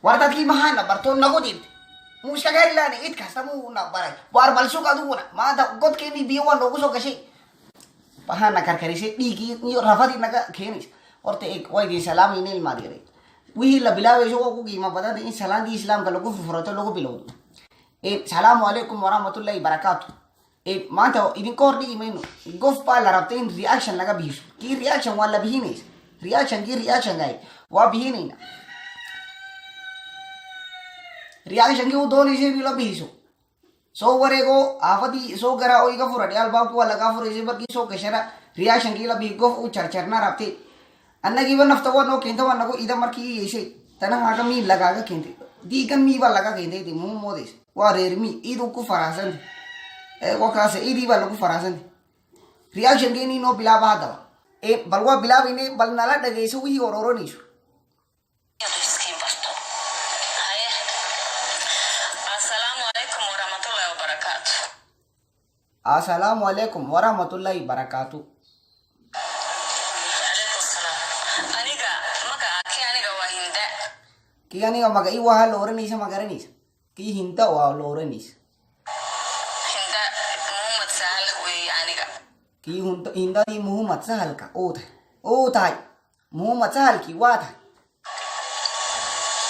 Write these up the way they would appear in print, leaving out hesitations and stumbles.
War dadkii maxaana bartoo nagu dirtay? Muu iskaga heli cid kasta muu na baray? Waar bal sug adiguna, maanta godkeenii biyo waa noogu soo gashay, waxaana karkarisay dhiiggii iyo rafadii naga keenaysa. Horta eeg, waa idin salaamayna, ilmaad yaray. Wixii la bilaabayso waa ku qiimo badanta in salaadii Islaamka lagu furfurato, lagu bilowdo. Salaamu calaykum waraxmatullahi barakaatu. Maanta idinka hor dhigi mayno. Gof baa la rabtay in reaction laga bixiso. Kii reaction waa la bixinaysa, reaction kii reaction gaay waa bixinayna. Reactionkii u doonaysay in la bixiso, soo wareego, aafadii soo garaa oo iga furadhay albaabki waa lagaa furaysay. Markii soo gashana reactionkii la bixi. Gof u jarjarna rabtay, annagiiba nafta waa noo keenta, waa nagu ida markii i yeeshay tanahaaga mii lagaaga keentay, diigan mii baa laga keentay. De muu moodaysa waa reer mii iduu ku faraxsanta wakaas, idii baa lagu faraxsanta. Reactionkeeni noo bilaaba haddaba. Bal waa bilaabayne, bal nala dhagayso wixii ororanayso. Iskiin barto. Haye, assalaamu calaykum waraxmatullaahi wabarakaatu. Assalaamu calaykum waraxmatullaahi barakaatu. Calaykum salaam. Aniga magaca kii aniga waa Hinda. Kii aniga magaci waa la oranaysa, ma garanaysa? Kii Hinda waa la oranaysa. Hinda Muhammad Sahal weeye aniga. Kii Hindadii Muhammad Sahalka uu tahay, uu tahay Muhammad Sahalkii waa tahay.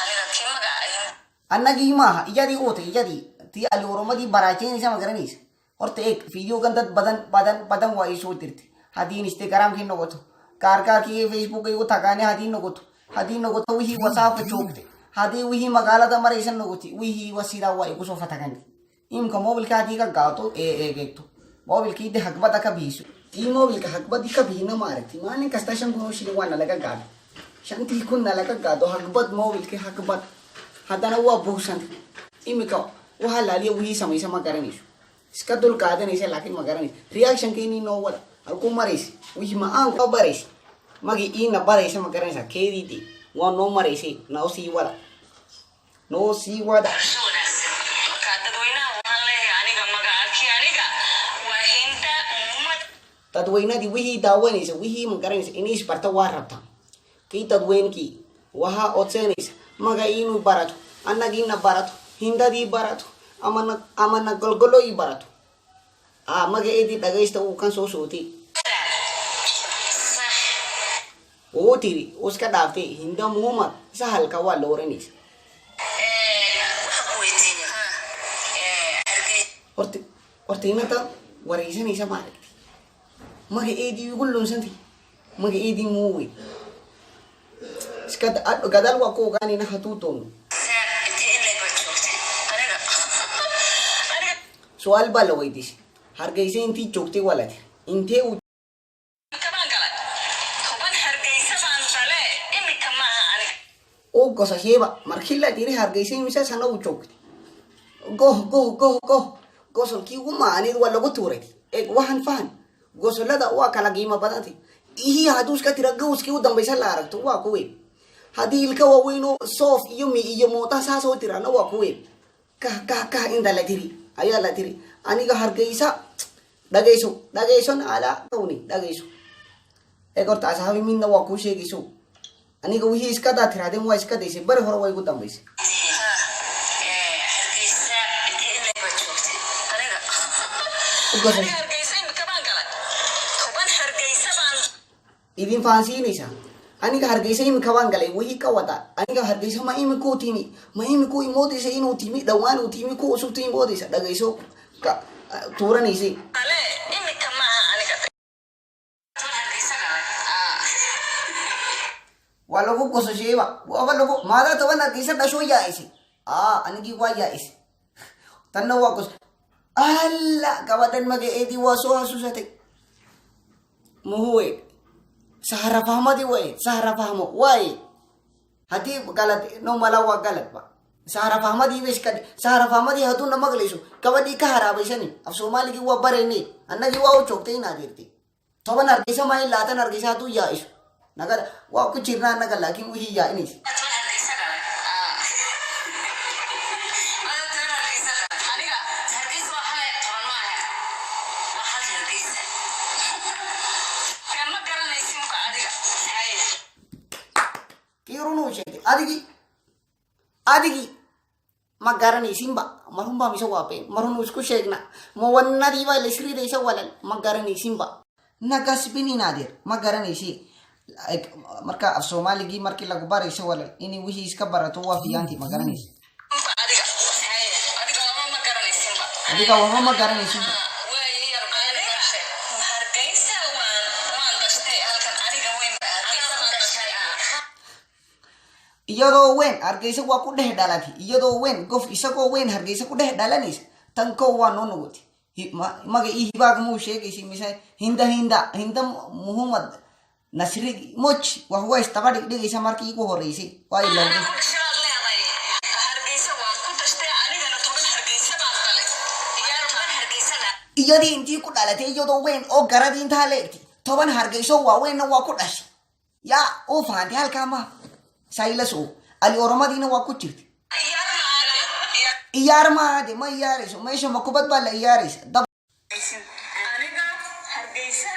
Aniga kii magaca Hinda. Annagii maaha, iyadii uu tahay, iyadii tii ali oromadii baraajeynaysa, ma garanaysa? Horta eeg, videogan dad badan badan badan waa isoo dirtay. Haddii Instagramkii noqoto, kaarkaarkii Facebook igu tagaane haddii noqoto wixii WhatsAppka joogtay, haddii wixii magaalada maraysa noqotay, wixii wa sidaa waa igu soo fatagan. Imka mobilka haddii ka gaato ee eegegto mobilkii de hagbada ka bihiso, tii mobilka hagbadii ka bihina, ma aragti? Maalin kasta 5,000 oo shilin waana laga gaado, 5,000-na laga gaado hagbad mobilkii hagbad. Haddana waa buugsantay imika. Waxa laaliya wixii samaysa ma garanayso, iska dul qaadanaysa, laakiin ma garanayso. Reactionkeeni noo wada, halkuu maraysa wixii ma-aan ka baraysa, magi iina baraysa, ma garanaysa? Keedii waa noo maraysay, noo sii wada, noo sii wada. Bulsho wanaagsan. Marka dadweynaha waxaan leeyahay, aniga magaca kii aniga waa Hinda Muhammad. Dadweynadii wixii daawanaysa, wixii ma garanaysa, inay isbarta waa rabta. Kii dadweynkii waxaa odsanaysa maga inuu barato, annagiina barato, Hindadii barato, amana amana golgoloyi barato. A magaceedii dhagaysta, uu kan soo sootay. Sax. Uu tiri uu iska dhaaftay, Hinda Muhammad Sahalka waa la oranaysa. Waxaan ku weydiinaya Hargeysa. Horta inanta waraysanaysa, ma aragtay? Magaceedii igu lunsantay, magaceedii muu weyn iska gadaal waa ku ogaanayna hadduu doono. Intee in leeg baad joogtay? Aniga Su-aal baa la weydiisay, Hargeysa intii joogtay waa la tiri, intee uu kabaan galay 10 Hargeysa baan dhale, imika maaha aniga. Uu gosasheeba markii la tiri Hargeysa imisa sano uu joogtay, goh goh goh goh, gosolkii ugu maaniid waa lagu tuuray. Eeg, waxaan fahan, gosolada waa kala qiimo badantay. Ihii hadduu iska tira gowskii u dambaysa la aragto waa kuweyn. Haddii ilka waaweyn oo soof iyo mi iyo moota saasoo tirana waa kuweyn. Kah kah kah inta la tiri ayaa la tiri aniga Hargeysa. Dhagayso, dhagayson alaa kawni, dhagayso. Eeg, horta asxaabi, midna waa kuu sheegayso. Aniga wixii iska daa tirahdeen waa iska daysay, bari hore waa igu dambaysay. Hargeysa intee in leeg baad joogtay? Aniga Gosol. aniga Hargeysa imika baan galay 10 Hargeysa baan Idin fahansiinaysaa, aniga Hargeysa imika baan galay wixii ka wada. Aniga Hargeysa ma imikuu timi, ma imikuu imoodaysa inuu timi, dhawaan uu timi, ku cusubta imoodaysa. Dhagayso, ka tuuranaysay. Dhale, imika maaha aniga 10 Hargeysa galay. Waa lagu gososheeba, waaba lagu maadaa 10 Hargeysa dhashoo yaa'isay. Aa, anigii waa yaa'isay, tanna waa gos. Alla, gabadhan magaceedii waa soo xasuusatay. Muhuwe Sahara fahmadii waye, Sahara fahmo waaye. Haddii galad no mala waa galad ba Sahara fahmadii ba iska Sahara fahmadii hadduu na maqlayso, gabadhii ka haraabaysani, af Soomaaligii waa barayne, annagii waa u joogtay inaad irtay 10 Hargeysa maayo, 20 Hargeysa hadduu yaa'iso naga waa ku jirnaa annaga, laakiin wixii yaa'inaysa. 10 Hargeysa galay. Ada 10 Hargeysa galay. Aniga Hargeysa waa hal, 10 maaha, waa hal Hargeysa. Ma garanaysi muka adiga. Haye. Kii run uu sheegtay adigii. Adigii ma garanaysinba, ma runbaa mise waa been? Ma run isku sheegna? Ma wanadiibaa la isridaysa walal? Ma garanaysinba nagasbinin adeer, ma garanaysi. Marka af Soomaaligii markii lagu barayso walal, inay wixii iska barato waa fiyaanti, ma garanaysi. Adiga, adiga waba ma garanaysinba. Adiga waba ma garanaysinba. Hargeysa waan dhashtay halkan, aniga weyn ba Hargeysa waan dhashay. Iyadoo weyn Hargeysa waa ku dhex dhalatay. Iyadoo weyn, gof isagoo weyn Hargeysa ku dhex dhalanaysa. Tan kow waa noo noqotay. Maga ii Hibaag muu sheegaysa mise Hinda? Hinda, Hinda Muhammad Nasri Moj wax waa istaba dhigdhigaysa. Markii igu horeysay waa ilowday. Anaa ku dhashay baad leedahay. Hargeysa waan ku dhashtay anigana, 10 Hargeysa baan dhalay. Yaa 10 Hargeysa dha Iyadii intii ku dhalatay, iyadoo weyn oo garadii intaa leegtay, 10 Hargeyso waaweynna waa ku dhashay. Yaa uu fahantay halkaa ma saylas oo Ali Oromadiina waa ku jirtay. Iyaar maana. Iyaar maaha de, ma iyaarayso meesha, ma kubad baa la iyaaraysa dab. Aniga Hargeysa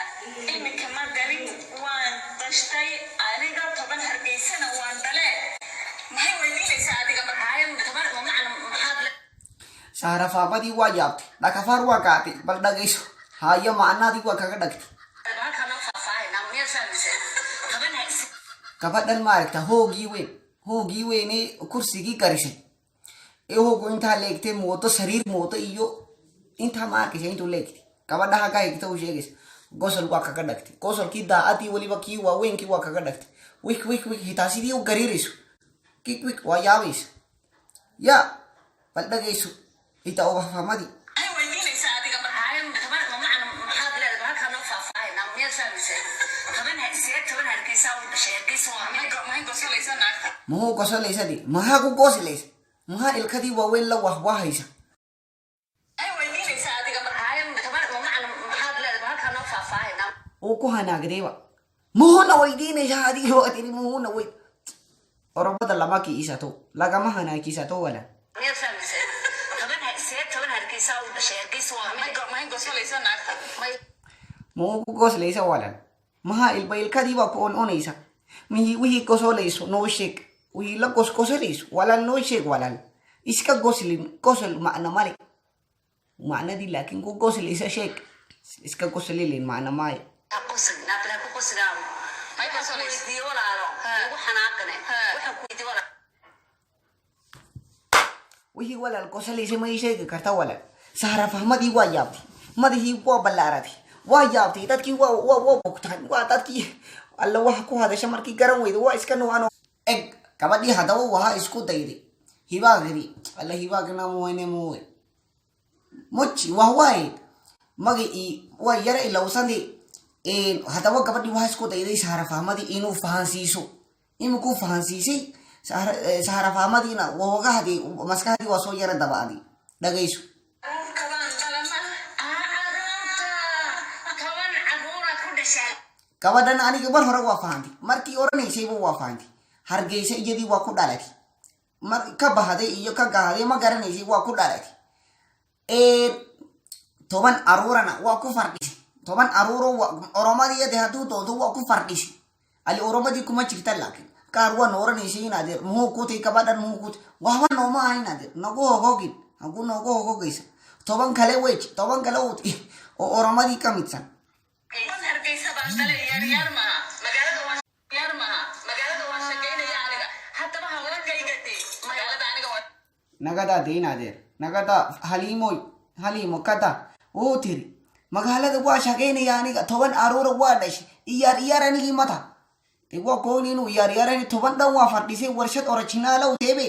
iminka ma galin, waan dhashtay aniga, 10 Hargeysana waan dhale. Maxay weydiinaysaa adiga markaa? 10 ma macna maxaad le Saarafaamadii waa yaabtay, dhakafaar waa gaatay. Bal dhagayso hayo, macnaadii waa kaga dhagtay. Halkaa noo faahfaahinaa, miyaad fahmaysaa? 10 Hargeysa. Gabadhan maaragta hoogii weyn, hoogii weynee kursigii garisay ee hoogu intaa leegtay, mooto sariir mooto iyo intaa ma arkaysa intuu leegtay. Gabadha haggaa higta u sheegaysa, gosol waa kaga dhagtay, gosolkii daacadii weliba kii waaweynkii waa kaga dhagtay. Wik wik wik, hitaa sidii u gariirayso, kik wik, waa yaabaysa. Ya bal dhagayso hitaa ubafamadii. Maxay weydiinaysaa adiga markaa? 10 ma macna maxaad leedahay? Halkaa noo faahfaahinaa, miyaad fahmaysaa? 10 see 10 Hargeysa u dhashay? Hargeysa waa maxay gosolaysaa naagta? Muxuu gosolaysadii? Maxaa ku gooslaysa? Maxaa ilkadii waaweyn la wahwahaysa? Maxay weydiinaysaa adiga markaa? 10 ma macna maxaad leedahay? Halkaa noo faahfaahinaa. Uu ku hanaagdayba. Muhuuna weydiinaysaa adiga? Waa tiri muhuuna wey. Oromada lama kiisato, lagama hanaakisato wala. Miyaad fahmaysaa? 10 see 10 Hargeysa u dhashay? Hargeysa waa maxay gosolaysaa naagta? May. Muxuu ku goslaysa walal? Maxaa ilba ilkadii baa ku ononaysa? Mihi wixii gosolayso noo sheeg, wixii la gosgosolayso walal noo sheeg. Walal iska goslin, gosol macna male macnadii, laakiin ku goslaysa sheeg. Iska goslilin macna maayo. Ha qoslin, naabal ha ku qoslin. May qosolaysa? Weydiiyo walaalo, ugu xanaaqine. Waxaan ku weydiiyo walaalo. Wixii walaal gosolaysa ma ii sheegi karta walaal? Sahra fahmadii waa yaabtay, madihii waa ballaaratay, waa yaabtay. Dadkii waa bogtaan, waa dadkii alla waxa ku hadasha markii garan weyda, waa iska noocan eg. Gabadhii haddaba waxa isku dayday Hibaagri alla Hibaagna muwene muwe mochi wahwaay magacii waa yara ilowsandi. Haddaba gabadhii waxa isku dayday Sahra fahmadii inuu fahansiiso. Imikuu fahansiisay Sahra fahmadiina wahogahadii maskaxdii waa soo yara dabacdi. Dhagayso. Caruurka baan dhalana. Caruurta 10 caruuraad ku dhashaa. Gabadhan aniga mar hore waa fahantay, markii oranaysayba waa fahantay. Hargeysa iyadii waa ku dhalatay, mar ka bahday iyo ka gahaday ma garanaysay, waa ku dhalatay. 10 aruurana waa ku fardhisay, 10 aruuro Oromadii de hadduu doonto waa ku fardhisay. Ali Oromadii kuma jirta, laakiin qaar waa nooranaysay inaad muxuu kutay gabadhan, muxuu kutay waxba nooma aha inaad nagu hogogin hagu noogu hogogaysa. 10 kale wej, 10 kale oo Oromadii ka midsan. 10 Hargeysa baan dhalay, yaar yaar maaha. Magaalada waa yaar maaha. Magaalada waan shaqaynaya aniga. Haddaba hawlagayga dee magaalada aniga waa Nagadaa de inadeer, nagadaa Haliimoy, Haliimo kada wuu tiri magaalada waa shaqaynaya aniga, 10 aruura waa dhashay, iyaar iyaar anigii mata de waa kooni inuu iyaar iyaarani. 10 dhan waa fadhisay, warshad originaalow teebe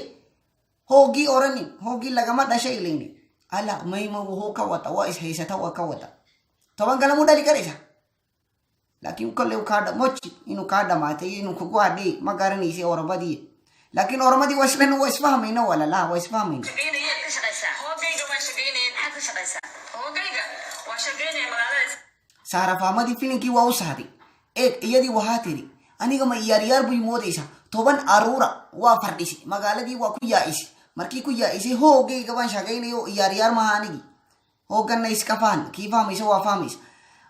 hoogii oranin, hoogii lagama dhashay ilayni ala mayma wuxuu ka wata waa ishaysata, waa ka wata 10 kale mu dhali karaysa. Laakiin kolley kaa moji inuu kaa dhamaatay, inuu kugu hadhay ma garanaysa Oromadii, laakiin Oromadii waa islan, waa isfahmayna walalaha, waa isfahmayna. Shaqaynaya ka shaqaysaa. Hoogayga waan shaqaynaya. Maxaad ka shaqaysaa? Hoogayga waan shaqaynaya magaalada. Saarafaamadii filinkii waa u sahday. Eeg, iyadii waxaa tiri aniga ma iyaar iyaar buy moodaysa? 10 aruura waa fardhisay, magaaladii waa ku yaa'isay. Markii ku yaa'isay, hoogayga baan shaqaynayo, iyaar iyaar maaha anigii. Hooganna iska fahan, kii fahmaysa waa fahmaysa,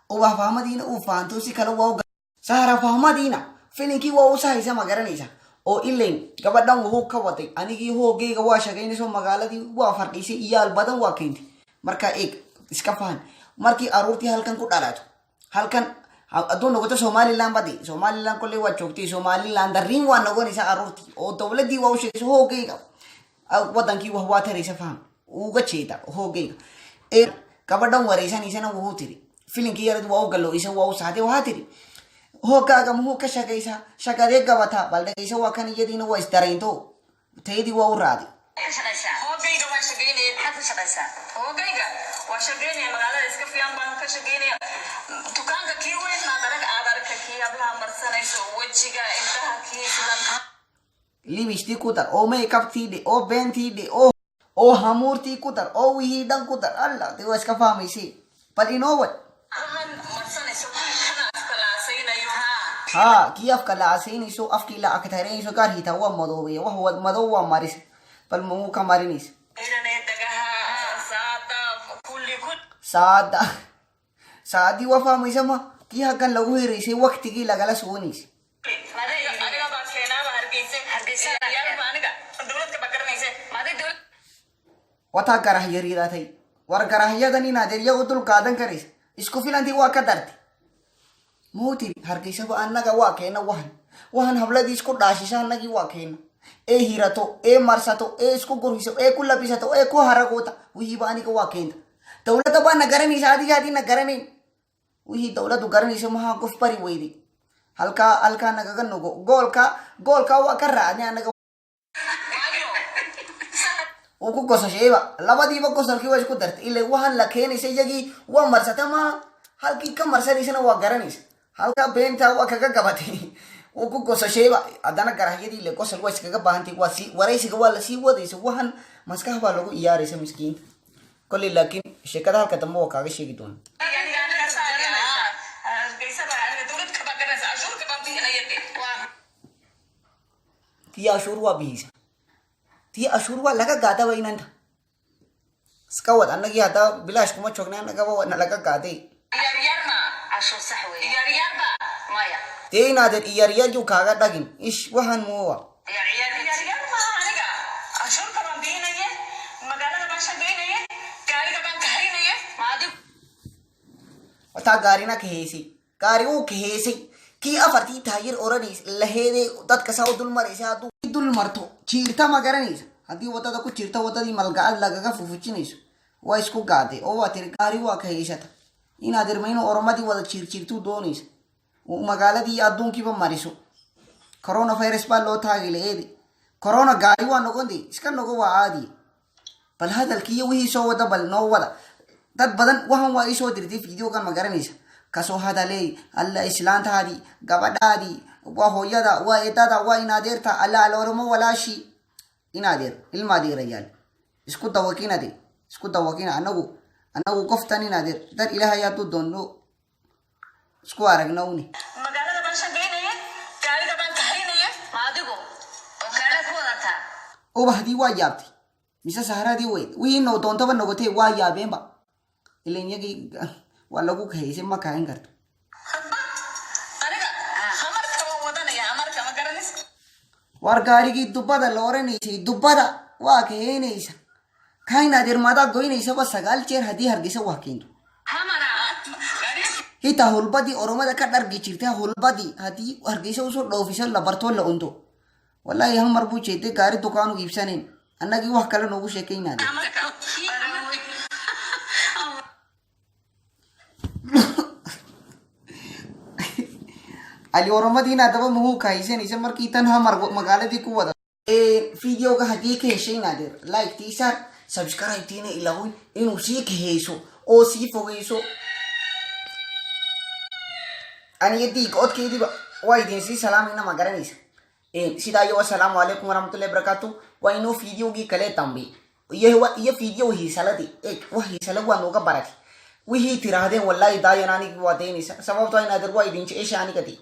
ubah fahmadiina uu fahanto si kale waa. Sahara fahmadiina filinkii waa u sahaysa, ma garanaysa? Oo ilayn gabadhan wuxuu ka waday anigii hoogayga waa shaqaynayso, magaaladii waa fardhiisay, iyaal badan waa keentay. Marka eeg, iska fahan, markii aruurtii halkan ku dhalato, halkan hadduu noqoto Somaliland badi, Somaliland kolley waa joogtay, Somaliland darriin waa noqonaysa aruurtii oo dowladdii waa u sheegaysa hoogayga wadankii wax waa taraysa. Faham uga jeeda hoogayga. Gabadhan wareysanaysana wuxuu tiri filinkii yarad waa u galooysa, waa u saxday. Waxaa tiri, hoogaaga muxuu ka shaqaysaa, shaqadee gabataa? Bal dhegeysa, waa kan iyadiina waa isdaraynto, tayadii waa u raadi. Hoogayga waan shaqaynaya. Maxaad ka shaqaysaa? Hoogayga waan shaqaynaya, magaalada iska fiican baan ka shaqaynaya. Dukaanka kii weyn maad arag, aad arka kii hablaha marsanayso wejiga, indhaha, kii sidan. Lipstick ku dar oo makeuptii dhe oo beentii dhe oo hamuurtii ku dar oo wixii dhan ku dar. Alla de waa iska fahmaysay, bal inoo wad. Waxaan marsanayso kana afka la asaynayo. Haa, kii afka la asaynayso, afkii la agtareynayso gaar hitaa waa madoobeya, wax madow waa maris, bal mamuu ka marinaysa? Iranaya dagaha saada kulli kul. Saada, saadii waa fahmaysa, ma kii halkan lagu heraysay waktigii lagala soconaysa. Aniga baa keenaaba Hargeysa. Hargeysa. Yaarba aniga dowladka baa garanaysa. Wataa garah yariidatay. War garahyadan inaad iyagu dul qaadan karaysa, isku filantii waa ka dartay. Muu tiri Hargeysaba annaga waa keena, wahan habladii isku dhaashisha annagii waa keena, ee hirato, ee marsato, ee isku gurhiso, ee ku labisato, ee ku haragoota, wixiiba aniga waa keenta. Dowladda baa na garanaysa, adiga adii na garanayn. Wixii dowladdu garanaysa maha qof bari weyday. Halkaa nagaga nugo goolka, goolka waa ka raacnay annaga. Uu ku gosashayba labadiiba, gosolkii waa isku dartay. Ila waxaan la keenaysa iyagii waa marsata, ma halkii ka marsanaysana waa garanaysa, halkaa beentaa waa kaga gabatay. Uu ku gosashayba haddana garahyadii ile gosol waa iskaga baahantay. Waa sii waraysiga, waa lasii wadaysa, waxan maskax baa lagu iyaaraysa miskiinta kolley. Laakiin sheekada halka dambe waa kaaga sheegi doona. Hargeysa baa aniga dowladka baa garanaysa, cashuurka baan bixinaya de. Tii ashuur waa bihisa, tii ashuur waa laga gaadaba inanta iska wad. Annagii haddaa bilaash kuma joognay, annagaba waa nalaga gaaday. Yaryarma. Cashuur sax weeye. Yaryarba. Maya. Dee inaadeer iyaryaryu kaaga dhagin ish waxaan muuwa. Yaryar maaha, aniga cashuurka baan bixinaye, magaalada baan shaqaynaye, gaariga baan kaxaynaye. Ma adigu? Wataa gaarina kaheysay, gaari uu kaheysay, kii afartii taayir oranaysa laheedee dadka saa u dul maraysa. Hadduu dul marto jiirta ma garanaysa, haddii wadada ku jirta wadadii malgacad lagaga fufujinayso waa isku gaaday. Oo waa tiri gaari waa kaheysata. Inaad irmayno oromadii wada jiirjiirtuu doonaysa uu magaaladii adduunkiiba mariso. Coronavirus baa loo taagila eedi corona gaari waa noqon de, iska noqo, waa caadi. Bal hadalkii iyo wixii soo wada, bal noo wada. Dad badan waxan waa isoo dirtay videogan, ma garanaysa, kasoo hadaley alla islaantaadii, gabadhaadii, waa hooyada, waa eedada, waa inadeerta, alla ala oromo walaashi inadeer ilma adeerayaal isku dawaqinade, isku dawaqina. Anagu qoftan inadeer dar Ilaahay hadduu doonno isku aragna uni. Magaalada baan shaqaynaye, gaariga baan kaxaynaye. Ma adigu oo gaadhaad ku wadataa? Ubahdii waa yaabtay mise sahradii weyd wixii no doontaba noqotay, waa yaabeenba ilan iyagii waa lagu kahaysay, ma kahin karto. Aniga hamarka waan wadanaya, hamarka ma garanaysa. War gaarigii dubbada la oranaysay, dubbada waa kaheynaysa kain adeermadaa goynaysaba 9 jeer haddii Hargeysa wax keento. Hamara. Hitaa hulbadii oromada ka dhargi jirta, hulbadii haddii Hargeysa usoo dhoofiso la bartoo la unto, wallahi hamar buu jeeday, gaari dukaanu iibsanayn. Annagii wax kale noogu sheekaynaade. Hamarka. Ali oromadiina haddaba muhuu kahaysanaysa markii tan hamar magaaladii ku wada. Videoga haddii ka heshay naadeer like tiisaar, subscribe tiina ilaawin inuu sii kaheyso oo sii fogeyso. Aniga diig codkeydiiba waa idin sii salaamayna, ma garanaysa. Sidaa iyo wasalaamu calaykum waraxmatullahi wabarakaatu. Waa inoo videogii kale dambe iyo video hiisaladii. Eeg, wax hiisala waa nooga baratay wixii tiraahdeen. Wallaahi daayan anigi waa daynaysa, sababtoo inaadeer waa idin jecesha aniga de,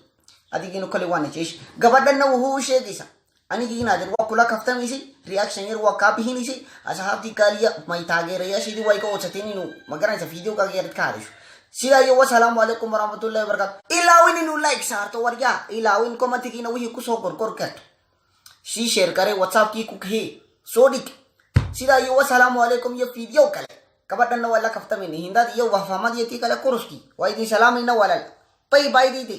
adigiinu kale waana jecesha. Gabadhanna wuxuu u sheegaysa anigii inaadeer waa kula kaftamaysay, reaction yar waa kaa bixinaysay. Asxaabtii kaaliya may taageerayaashaydii waa iga codsateen inuu ma garanaysa videogaaga yarad ka hadasho. Sidaa iyo wasalaamu calaykum waraxmatullahi wabarakaatu. Ilaawin inuu like saarto waryaa, ilaawin commentigiina wixii kusoo gorgor karto. Sii share gare, WhatsAppkii ku kahee soo dhig. Sidaa iyo wasalaamu calaykum iyo video kale. Gabadhanna waa la kaftamayna, hindaad iyo wahfahmad iyo tii kale kuruskii waa idin salaamayna walaal. Bye bye dide.